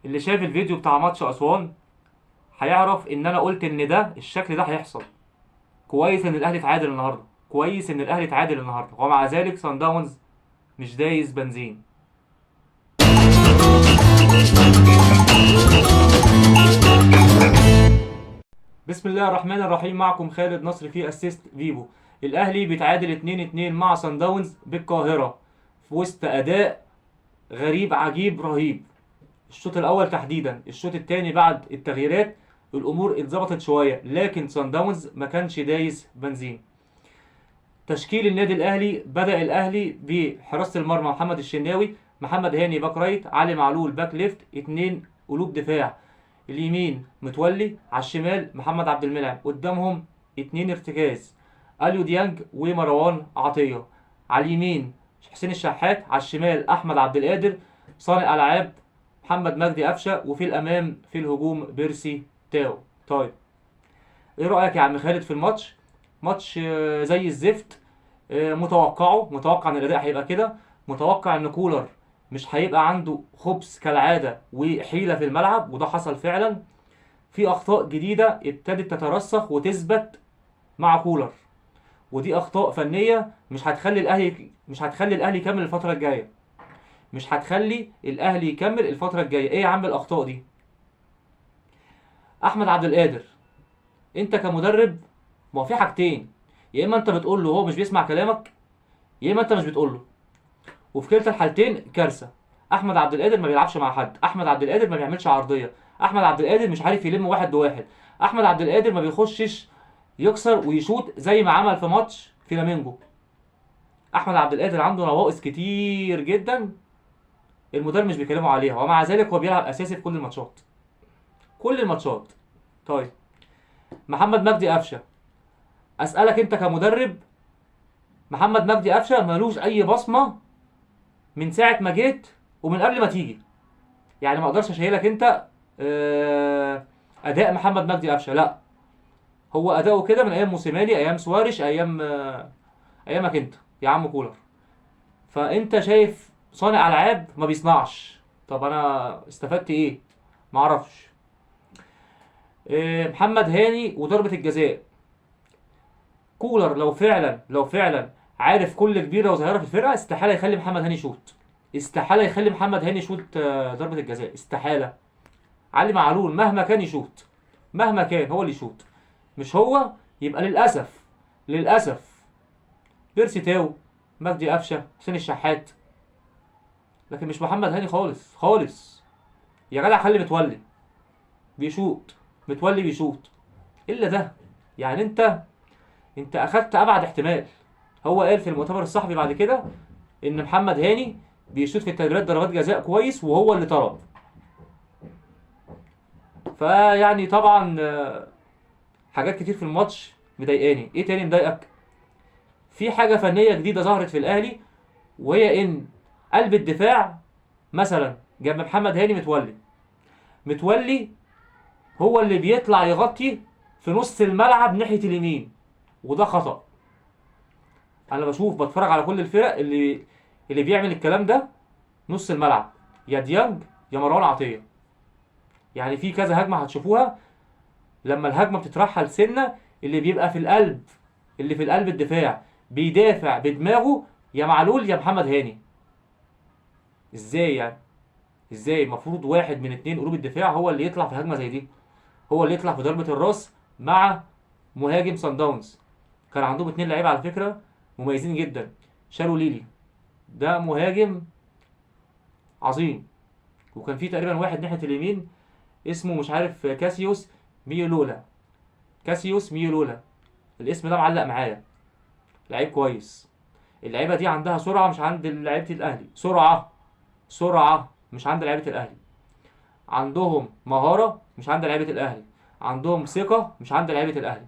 اللي شاف الفيديو بتاع ماتش اسوان هيعرف ان انا قلت ان ده الشكل ده هيحصل. كويس ان الاهلي اتعادل النهارده، كويس ان الاهلي اتعادل النهارده، ومع ذلك صن داونز مش دايس بنزين. بسم الله الرحمن الرحيم، معكم خالد نصر في assist فيبو. الاهلي بيتعادل 2-2 مع صن داونز بالقاهرة في وسط اداء غريب عجيب رهيب. الشوط الاول تحديدا، الشوط الثاني بعد التغييرات الامور اتظبطت شوية، لكن صن داونز ما كانش دايس بنزين. تشكيل النادي الاهلي: بدا الاهلي بحراسه المرمى محمد الشناوي، محمد هاني back right، علي معلول back left، اتنين قلوب دفاع، اليمين متولي، على الشمال محمد عبد المنعم، قدامهم اتنين ارتكاز اليو ديانج ومروان عطية، على اليمين حسين الشحات، على الشمال احمد عبد القادر، صانع العاب محمد مجدي قفشه، وفي الامام في الهجوم بيرسي تاو. طيب ايه رايك يا عم خالد في الماتش؟ ماتش زي الزفت، متوقع ان الاداء هيبقى كده، متوقع ان كولر مش هيبقى عنده خبث كالعادة وحيله في الملعب، وده حصل فعلا. في اخطاء جديدة ابتدت تترسخ وتثبت مع كولر، ودي اخطاء فنية مش هتخلي الاهلي يكمل الفترة الجاية، مش هتخلي الاهلي يكمل الفترة الجاية. ايه يا عم الاخطاء دي؟ احمد عبد القادر، انت كمدرب ما هو في حاجتين، يا اما انت بتقول له هو مش بيسمع كلامك، يا اما انت مش بتقول له، وفي كلتا الحالتين كارثة. احمد عبد القادر ما بيلعبش مع حد، احمد عبد القادر ما بيعملش عرضية، احمد عبد القادر مش عارف يلم واحد بواحد، احمد عبد القادر ما بيخشش يكسر ويشوط زي ما عمل في ماتش فلامينجو. احمد عبد القادر عنده نواقص كتير جدا المدرب مش بيكلمه عليها، ومع ذلك هو بيلعب اساسي في كل الماتشات، كل الماتشات. طيب محمد مجدي قفشه، اسالك انت كمدرب، محمد مجدي قفشه ملوش اي بصمة من ساعة ما جيت ومن قبل ما تيجي، يعني ما اقدرش اشيلك انت اداء محمد مجدي قفشه، لا هو اداؤه كده من ايام موسيماني، ايام سواريش، ايامك انت يا عم كولر. فانت شايف صانع العاب ما بيصنعش، طب انا استفدت ايه؟ ما اعرفش. محمد هاني وضربة الجزاء، كولر لو فعلا عارف كل كبيرة وصغيرة في الفرقة استحالة يخلي محمد هاني يشوط، استحالة يخلي محمد هاني يشوط ضربة الجزاء، استحالة. علي معلول مهما كان يشوط، مهما كان هو اللي يشوط، مش هو يبقى للأسف، للأسف بيرسي تاو، مجدي قفشة، حسين الشحات، لكن مش محمد هاني خالص خالص. يا جدع خلي متولي بيشوط، متولي بيشوط، الا ده. يعني انت اخدت ابعد احتمال. هو قال في المؤتمر الصحفي بعد كده ان محمد هاني بيشوط في التدريبات ضربات جزاء كويس وهو اللي طلب. فيعني طبعا حاجات كتير في الماتش مضايقاني. ايه تاني مضايقك؟ في حاجة فنية جديدة ظهرت في الاهلي، وهي ان قلب الدفاع مثلا جنب محمد هاني متولي، متولي هو اللي بيطلع يغطي في نص الملعب ناحية اليمين، وده خطأ. انا بتفرج على كل الفرق اللي بيعمل الكلام ده نص الملعب، يا ديانج يا مروان عطية. يعني في كذا هجمة هتشوفوها لما الهجمة بتترحل سنة، اللي بيبقى في القلب، اللي في القلب الدفاع بيدافع بدماغه يا معلول يا محمد هاني. ازاي يعني؟ ازاي؟ المفروض واحد من اتنين قلوب الدفاع هو اللي يطلع في هجمة زي دي، هو اللي يطلع في ضربة الراس مع مهاجم صن داونز. كان عندهم اتنين لعيبة على فكرة مميزين جدا، شالوا ليلي ده مهاجم عظيم، وكان في تقريبا واحد ناحية اليمين اسمه مش عارف كاسيوس ميولولا، كاسيوس ميولولا، الاسم ده معلق معايا، لعيب كويس. اللعيبة دي عندها سرعة مش عند لعيبة الأهلي، سرعة، سرعة مش عند لعيبة الأهلي، عندهم مهارة مش عند لعيبة الأهلي، عندهم ثقة مش عند لعيبة الأهلي.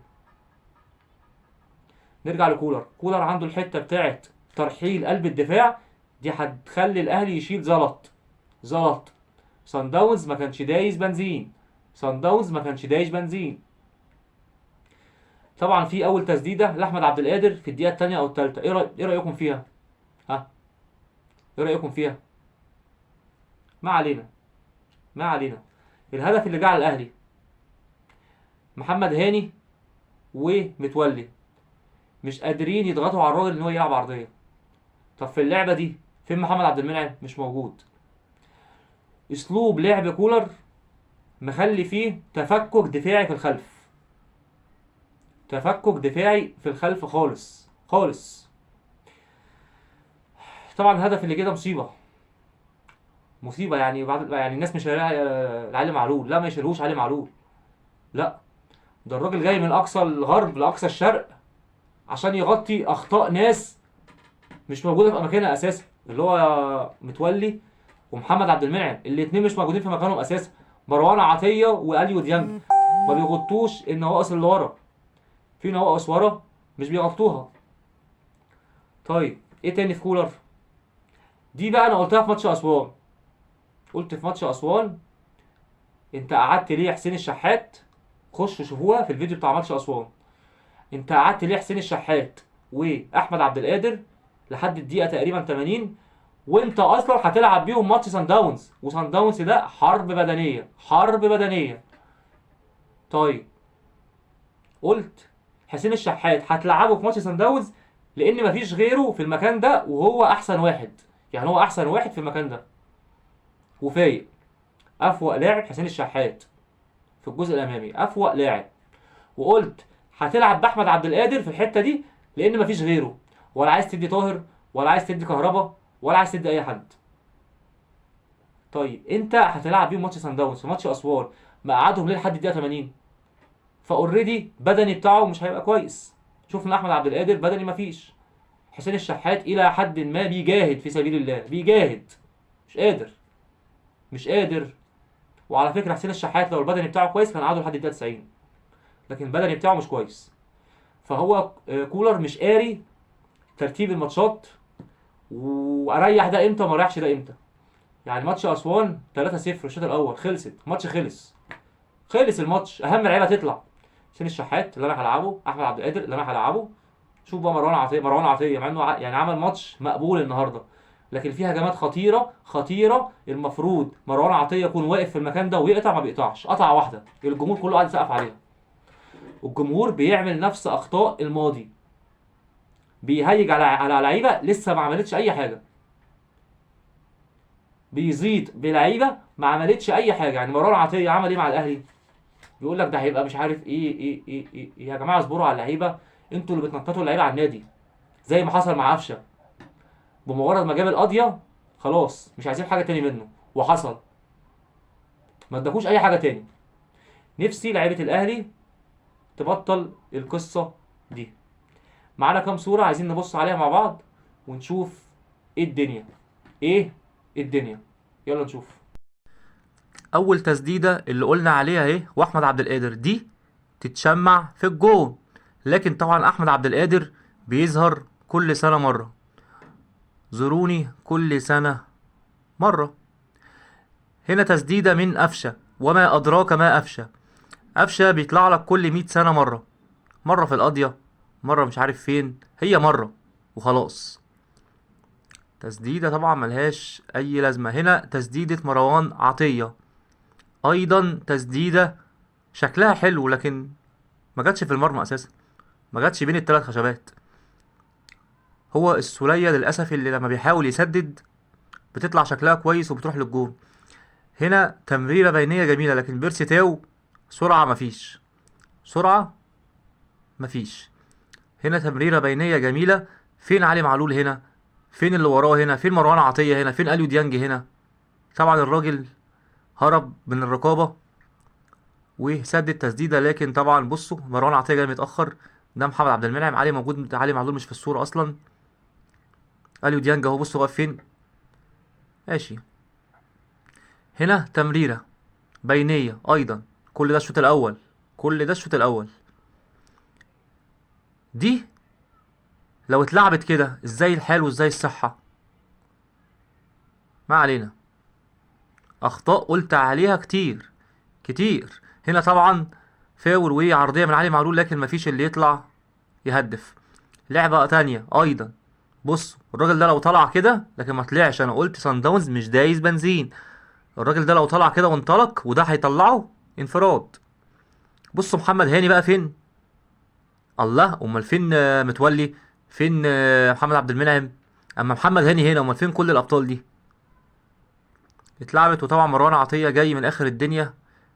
نرجع لكولر، كولر عنده الحتة بتاعت ترحيل قلب الدفاع دي، هتخلي الأهلي يشيل زلط، زلط. صن داونز ما كانش دايس بنزين، صن داونز ما كانش دايس بنزين. طبعا في أول تسديدة لأحمد عبد القادر في الدقيقة التانية أو التالتة، إيه رأيكم فيها؟ ها؟ إيه رأيكم فيها؟ ما علينا. ما علينا. الهدف اللي جه على الاهلي، محمد هاني ومتولي مش قادرين يضغطوا على الراجل ان هو يلعب عرضية. طب في اللعبة دي فين محمد عبد المنعم؟ مش موجود. اسلوب لعب كولر مخلي فيه تفكك دفاعي في الخلف، تفكك دفاعي في الخلف خالص خالص. طبعا الهدف اللي جه ده مصيبة، مصيبة يعني. بعد يعني الناس مش شايلها علي معلول، لا ما يشيلهوش علي معلول، لا ده الراجل جاي من اقصى الغرب لاقصى الشرق عشان يغطي اخطاء ناس مش موجودة في اماكنها اساسا، اللي هو متولي ومحمد عبد المنعم، الاثنين مش موجودين في مكانهم اساسا. مروان عطية واليو ديانج ما بيغطوش النواقص اللي ورا، في نواقص ورا مش بيغطوها. طيب ايه تاني في كولر؟ دي بقى انا قلتها في ماتش اسوان، قلت في ماتش اسوان انت قعدت ليه حسين الشحات؟ خشوا شوفوها في الفيديو بتاع ماتش اسوان. انت قعدت ليه حسين الشحات واحمد عبد القادر لحد الدقيقة تقريبا 80 وانت اصلا هتلعب بيهم ماتش سان داونز، وسان داونز ده حرب بدنية، حرب بدنية. طيب قلت حسين الشحات هتلعبه في ماتش سان داونز لان مفيش غيره في المكان ده، وهو احسن واحد، يعني هو احسن واحد في المكان ده وفايق. افوق لاعب حسين الشحات في الجزء الامامي، افوق لاعب. وقلت هتلعب باحمد عبد القادر في الحتة دي لان مفيش غيره، ولا عايز تدي طاهر ولا عايز تدي كهربا ولا عايز تدي اي حد. طيب انت هتلعب بيهم ماتش سان داونز في ماتش اسوان، مقعدهم ليه لحد الدقيقة 80؟ ف already بدني بتاعه مش هيبقى كويس. شفنا احمد عبد القادر بدني مفيش، حسين الشحات الى حد ما بيجاهد في سبيل الله، بيجاهد مش قادر، مش قادر. وعلى فكرة حسين الشحات لو البدني بتاعه كويس كان قعدة لحد الدقيقة 90، لكن البدني بتاعه مش كويس. فهو كولر مش قاري ترتيب الماتشات، واريح ده امتى وما اريحش ده امتى. يعني ماتش اسوان 3-0 الشوط الاول خلصت، ماتش خلص، خلص الماتش، اهم لعيبة تطلع حسين الشحات اللي انا هلعبه، احمد عبد القادر اللي انا هلعبه. شوف بقى مروان عطية، مروان عطية مع انه يعني عمل ماتش مقبول النهارده، لكن فيها هجمات خطيرة خطيرة، المفروض مروان عطية يكون واقف في المكان ده ويقطع، ما بيقطعش، قطع واحدة الجمهور كله قاعد يسقف عليها. والجمهور بيعمل نفس اخطاء الماضي، بيهيج على لعيبة لسه ما عملتش اي حاجة، بيزيد بلعيبه ما عملتش اي حاجة. يعني مروان عطية عمل ايه مع الاهلي؟ بيقول لك ده هيبقى مش عارف ايه ايه ايه ايه, إيه. يا جماعة اصبروا على اللعيبة، انتوا اللي بتنططوا اللعيبة على النادي، زي ما حصل مع قفشه، بمجرد ما جاب القضية خلاص مش عايزين حاجة تاني منه، وحصل ما اداكوش اي حاجة تاني. نفسي لعيبة الاهلي تبطل القصة دي. معانا كام صوره عايزين نبص عليها مع بعض ونشوف ايه الدنيا، ايه الدنيا، يلا نشوف. اول تسديده اللي قلنا عليها اهي، واحمد عبد القادر دي تتشمع في الجون، لكن طبعا احمد عبد القادر بيظهر كل سنة مرة، زوروني كل سنة مرة. هنا تسديده من قفشه، وما ادراك ما قفشه. قفشه بيطلع لك كل 100 سنة مرة، مرة في القضية، مرة مش عارف فين، هي مرة وخلاص. تسديده طبعا ملهاش اي لازمه. هنا تسديده مروان عطية، ايضا تسديده شكلها حلو لكن ما جاتش في المرمى اساسا، ما جاتش بين الثلاث خشبات. هو السوليه للاسف اللي لما بيحاول يسدد بتطلع شكلها كويس وبتروح للجون. هنا تمريره بينيه جميلة، لكن بيرسي تاو سرعة مفيش، سرعة مفيش. هنا تمريره بينيه جميلة، فين علي معلول هنا؟ فين اللي وراه هنا؟ فين مروان عطية هنا؟ فين اليو ديانج هنا؟ طبعا الراجل هرب من الرقابة وسد التسديده، لكن طبعا بصوا مروان عطية جاي متاخر، ده محمد عبد المنعم، علي موجود، علي معلول مش في الصورة اصلا. اليو ديانج اهو، بصوا واقف فين، ماشي. هنا تمريره بينيه ايضا، كل ده الشوط الاول، كل ده الشوط الاول. دي لو اتلعبت كده ازاي الحال وازاي الصحة؟ ما علينا، اخطاء قلت عليها كتير كتير. هنا طبعا فاول وعرضيه من علي معلول، لكن مفيش اللي يطلع يهدف. لعبه تانية ايضا، بص الراجل ده لو طلع كده لكن ما طلعش، انا قلت سان داونز مش دايس بنزين. الراجل ده لو طلع كده وانطلق وده هيطلعه انفراد. بصوا محمد هاني بقى فين؟ الله، امال فين متولي؟ فين محمد عبد المنعم؟ اما محمد هاني هنا، امال فين كل الابطال دي؟ اتلعبت. وطبعا مروان عطية جاي من اخر الدنيا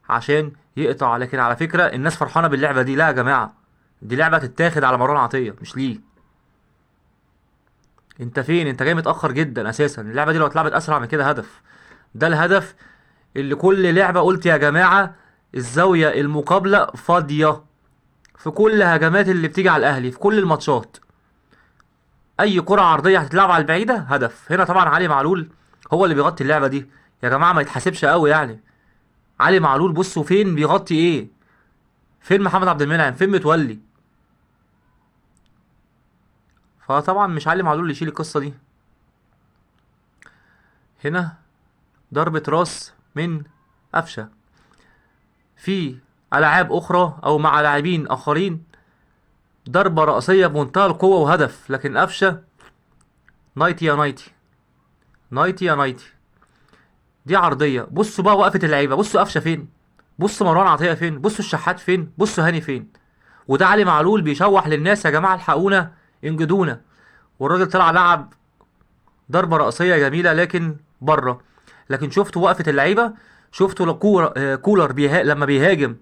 عشان يقطع. لكن على فكرة الناس فرحانة باللعبة دي. لا يا جماعة، دي لعبه تتاخد على مروان عطية مش ليه. انت فين؟ انت جاي متاخر جدا اساسا. اللعبة دي لو اتلعبت اسرع من كده هدف. ده الهدف اللي كل لعبه قلت يا جماعة الزاوية المقابلة فاضية في كل هجمات اللي بتيجي على الاهلي في كل الماتشات. اي كره عرضية هتتلعب على البعيدة هدف. هنا طبعا علي معلول هو اللي بيغطي اللعبة دي يا جماعة، ما يتحاسبش قوي يعني. علي معلول بصوا فين بيغطي ايه، فين محمد عبد المنعم، فين متولي. فطبعا مش علي معلول اللي يشيل القصة دي. هنا ضربه راس من قفشه. في العاب اخرى او مع لاعبين اخرين ضربه راسية بمنتهى القوة وهدف، لكن قفشه نايتي يا نايتي، نايتي يا نايتي. دي عرضية. بصوا بقى وقفه اللعيبة، بصوا قفشه فين، بصوا مروان عطية فين، بصوا الشحات فين، بصوا هاني فين. وده علي معلول بيشوح للناس يا جماعة الحقونا انجدونا، والراجل طلع لعب ضربه راسية جميلة لكن بره. لكن شفتوا وقفه اللعيبة، شفتوا كولر لما بيهاجم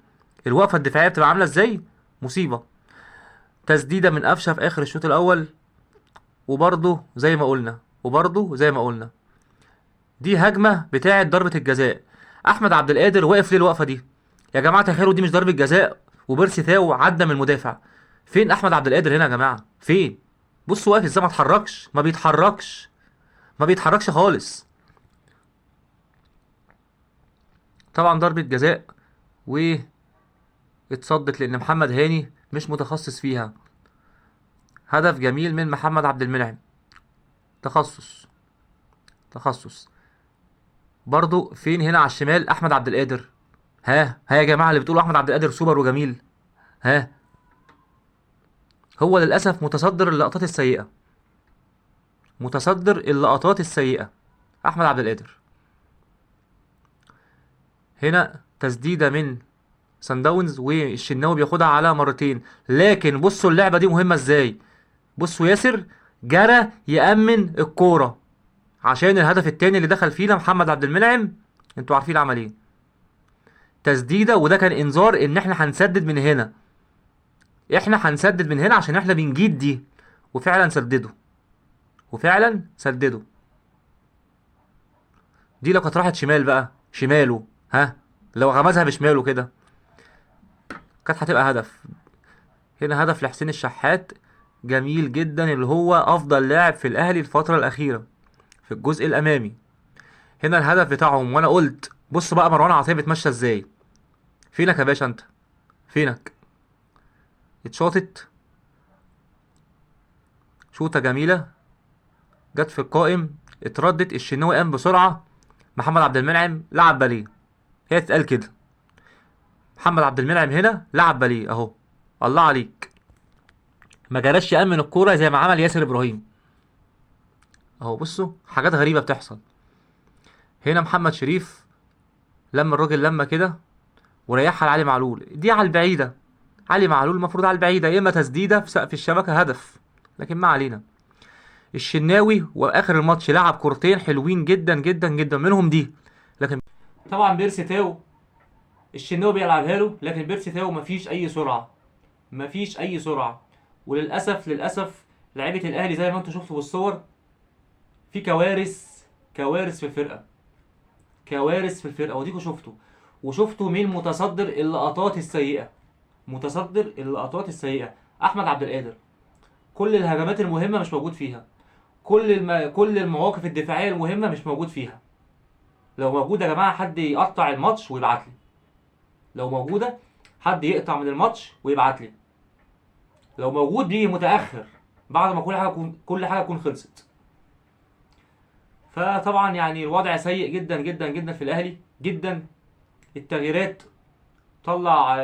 الوقفة الدفاعية بتبقى عامله ازاي، مصيبة. تسديده من قفشه في اخر الشوط الاول، وبرده زي ما قلنا، وبرده زي ما قلنا دي هجمة بتاعه ضربه الجزاء. احمد عبد القادر واقف ليه الوقفة دي يا جماعة؟ تخيلوا دي مش ضربه جزاء، وبيرسي تاو عدى من المدافع. فين احمد عبد القادر هنا يا جماعة؟ فين؟ بصوا واقف ازاي، ما اتحركش، ما بيتحركش، ما بيتحركش خالص. طبعا ضربه جزاء و اتصدت لان محمد هاني مش متخصص فيها. هدف جميل من محمد عبد المنعم، تخصص تخصص برضو. فين هنا على الشمال احمد عبد القادر؟ ها ها يا جماعة اللي بتقولوا احمد عبد القادر سوبر وجميل، ها هو للاسف متصدر اللقطات السيئة، متصدر اللقطات السيئة احمد عبد القادر. هنا تسديده من سان داونز والشناوي بياخدها على مرتين، لكن بصوا اللعبة دي مهمة ازاي. بصوا ياسر جرى يأمن الكورة عشان الهدف التاني اللي دخل فينا محمد عبد المنعم، انتوا عارفين عمل ايه. تسديده، وده كان انذار ان احنا هنسدد من هنا، احنا هنسدد من هنا عشان احنا بنجيد دي، وفعلا سددوا، وفعلا سددوا. دي لو كانت راحت شمال بقى، شماله، ها لو غمزها بشماله كده كانت هتبقى هدف. هنا هدف لحسين الشحات جميل جدا، اللي هو افضل لاعب في الاهلي الفترة الاخيرة في الجزء الامامي. هنا الهدف بتاعهم، وانا قلت بص بقى مروان عطية بيتمشى ازاي. فينك يا باشا انت؟ فينك؟ اتشاطت شوطه جميلة جت في القائم، اتردت، الشناوي قام بسرعة، محمد عبد المنعم لعب باليه. هي تتقال كده، محمد عبد المنعم هنا لعب باليه اهو، الله عليك، ما جراش يأمن الكورة زي ما عمل ياسر ابراهيم اهو. بصوا حاجات غريبة بتحصل هنا. محمد شريف لما الراجل لما كده وريحها لعلي معلول، دي على البعيدة، علي معلول المفروض على البعيدة، يا اما تسديده في سقف الشبكة هدف، لكن ما علينا. الشناوي واخر الماتش لعب كورتين حلوين جدا جدا جدا، منهم دي، لكن طبعا بيرسي تاو الشناوي بيلعبها له، لكن بيرسي تاو مفيش اي سرعة، مفيش اي سرعة. وللاسف للاسف لعيبة الاهلي زي ما انتم شفتوا بالصور في كوارث، كوارث في الفرقة، كوارث في الفرقة. وديكوا شفتوا، وشفتوا مين متصدر اللقطات السيئة، متصدر اللقطات السيئة احمد عبد القادر. كل الهجمات المهمة مش موجود فيها، كل المواقف الدفاعية المهمة مش موجود فيها. لو موجود يا جماعة حد يقطع الماتش ويبعت لي، لو موجودة حد يقطع من الماتش ويبعت لي. لو موجود بيجي متاخر بعد ما كل حاجة تكون خلصت. فطبعا يعني الوضع سيء جدا جدا جدا في الاهلي جدا. التغييرات طلع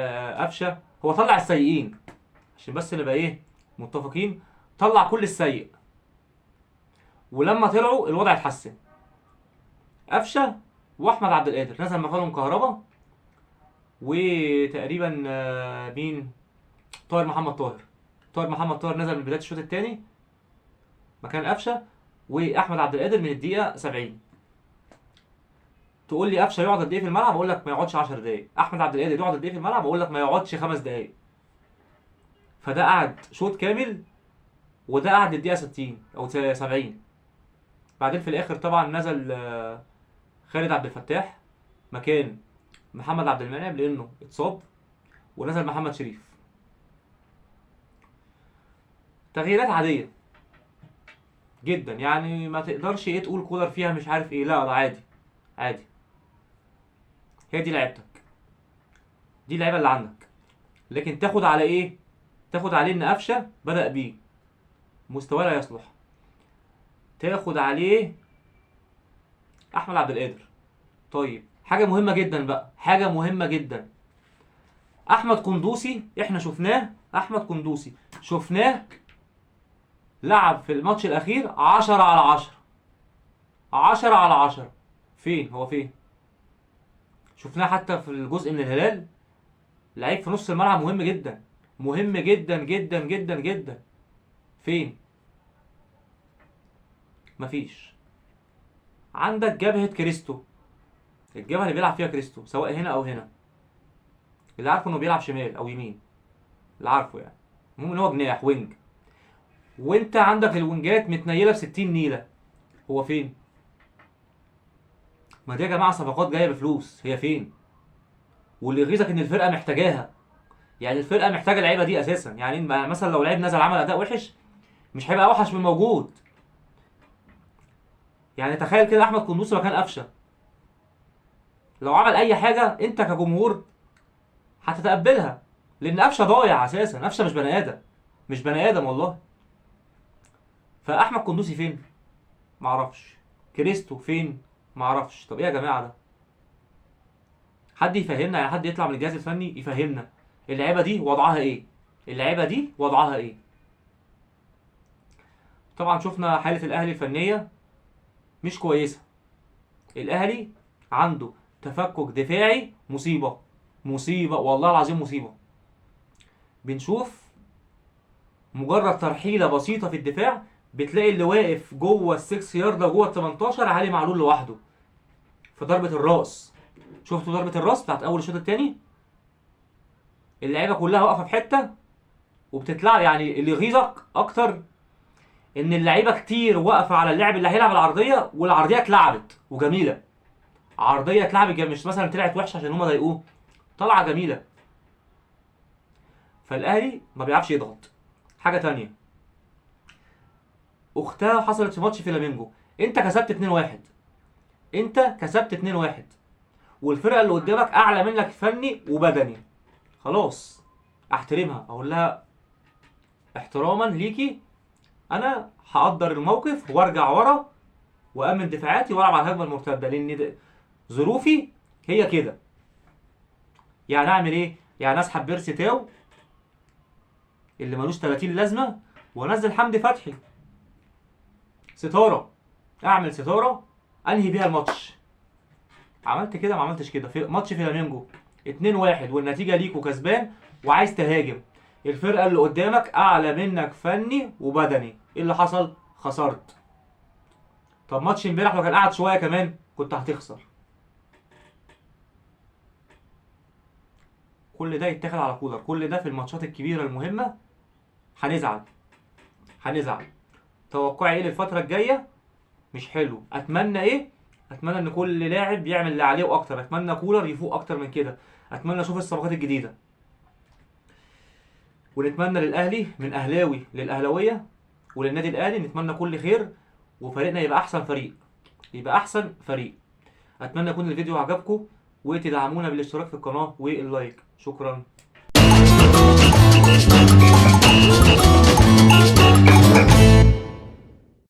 قفشه، هو طلع السيئين عشان بس نبقى ايه متفقين، طلع كل السيء، ولما طلعوا الوضع اتحسن. قفشه واحمد عبد القادر نزل مكانهم كهربا، وتقريبا مين؟ طاهر محمد طاهر. طاهر محمد طاهر نزل من بداية الشوط الثاني مكان قفشه، واحمد عبد القادر من الدقيقة 70. تقول لي قفشه يقعد قد ايه في الملعب؟ اقول لك ما يقعدش 10 دقائق. احمد عبد القادر يقعد قد ايه في الملعب؟ اقول لك ما يقعدش 5 دقائق. فده قعد شوط كامل، وده قعد الدقيقة 60 او 70. بعدين في الاخر طبعا نزل خالد عبد الفتاح مكان محمد عبد المنعم لانه اتصاب، ونزل محمد شريف. تغييرات عادية جدا، يعني ما تقدرش ايه تقول كولر فيها مش عارف ايه، لا لا عادي عادي، هي دي لعيبتك، دي اللعيبة اللي عندك. لكن تاخد على ايه؟ تاخد عليه ان قفشه بدأ بيه مستواه لا يصلح، تاخد عليه احمد عبد القادر. طيب حاجة مهمة جدا بقى، حاجة مهمة جدا، احمد قندوسي احنا شفناه، احمد قندوسي شفناه لعب في الماتش الاخير 10 على 10، 10 على 10. فين هو؟ فين؟ شفناه حتى في الجزء من الهلال، لعيب في نص الملعب مهم جدا، مهم جدا جدا جدا جدا. فين؟ مفيش. عندك جبهة كريستو، الجبهة اللي بيلعب فيها كريستو سواء هنا او هنا، اللي عارفه انه بيلعب شمال او يمين، اللي عارفه يعني، المهم ان هو جناح wing، وانت عندك الوينجات متنيله ب 60 نيله. هو فين؟ ما دي يا جماعة صفقات جاية بفلوس، هي فين؟ واللي يغيظك ان الفرقة محتاجاها، يعني الفرقة محتاجه اللعيبة دي اساسا. يعني مثلا لو لعيب نزل عمل اداء وحش مش هيبقى اوحش من موجود. يعني تخيل كده احمد قندوسي مكان قفشه، لو عمل اي حاجة انت كجمهور هتتقبلها، لان قفشه ضايع اساسا، قفشه مش بني ادم، مش بني ادم والله. فاحمد قندوسي فين؟ معرفش. كريستو فين؟ معرفش. طب ايه يا جماعة ده؟ حد يفهمنا، يعني حد يطلع من الجهاز الفني يفهمنا اللعيبة دي وضعها ايه، اللعيبة دي وضعها ايه. طبعا شفنا حاله الاهلي الفنية مش كويسة، الاهلي عنده تفكك دفاعي مصيبة، مصيبة والله العظيم مصيبة. بنشوف مجرد ترحيله بسيطة في الدفاع بتلاقي اللي واقف جوه السكس يارده جوه ال 18 علي معلول لوحده في ضربه الراس. شفتوا ضربه الراس بتاعت اول الشوط الثاني؟ اللعيبة كلها واقفة في حتة وبتتلعب. يعني اللي يغيظك اكتر ان اللعيبة كتير واقفة على اللاعب اللي هيلعب العرضية، والعرضيه اتلعبت وجميلة، عرضية اتلعبت مش مثلا طلعت وحشة عشان هما ضايقوه، طلعه جميلة. فالاهلي ما بيعرفش يضغط. حاجة تانية اختها حصلت في ماتش فلامينجو، انت كسبت 2-1، انت كسبت 2-1 والفرقة اللي قدامك اعلى منك فني وبدني، خلاص احترمها، اقول لها احتراما ليكي انا هقدر الموقف وارجع ورا وامن دفاعاتي والعب على الهجمة المرتدة، لان ظروفي هي كده. يعني اعمل ايه؟ يعني اسحب بيرسي تاو اللي ملوش 30 لازمه وانزل حمدي فتحي ستارة، اعمل ستارة انهي بيها الماتش. عملت كده ما عملتش كده في ماتش فلامينجو 2-1 والنتيجة ليك وكسبان وعايز تهاجم، الفرقة اللي قدامك اعلى منك فني وبدني، ايه اللي حصل؟ خسرت. طب ماتش امبارح لو كان قعد شوية كمان كنت هتخسر. كل ده يتاخد على كولر، كل ده في الماتشات الكبيرة المهمة. هنزعل، هنزعل. توقعي ايه للفترة الجاية؟ مش حلو. اتمنى ايه؟ اتمنى ان كل لاعب يعمل اللي عليه واكتر، اتمنى كولر يفوق اكتر من كده، اتمنى اشوف الصفقات الجديدة. ونتمنى للاهلي، من اهلاوي للاهلاويه وللنادي الاهلي، نتمنى كل خير وفريقنا يبقى احسن فريق، يبقى احسن فريق. اتمنى يكون الفيديو عجبكم وتدعمونا بالاشتراك في القناة واللايك. شكرا.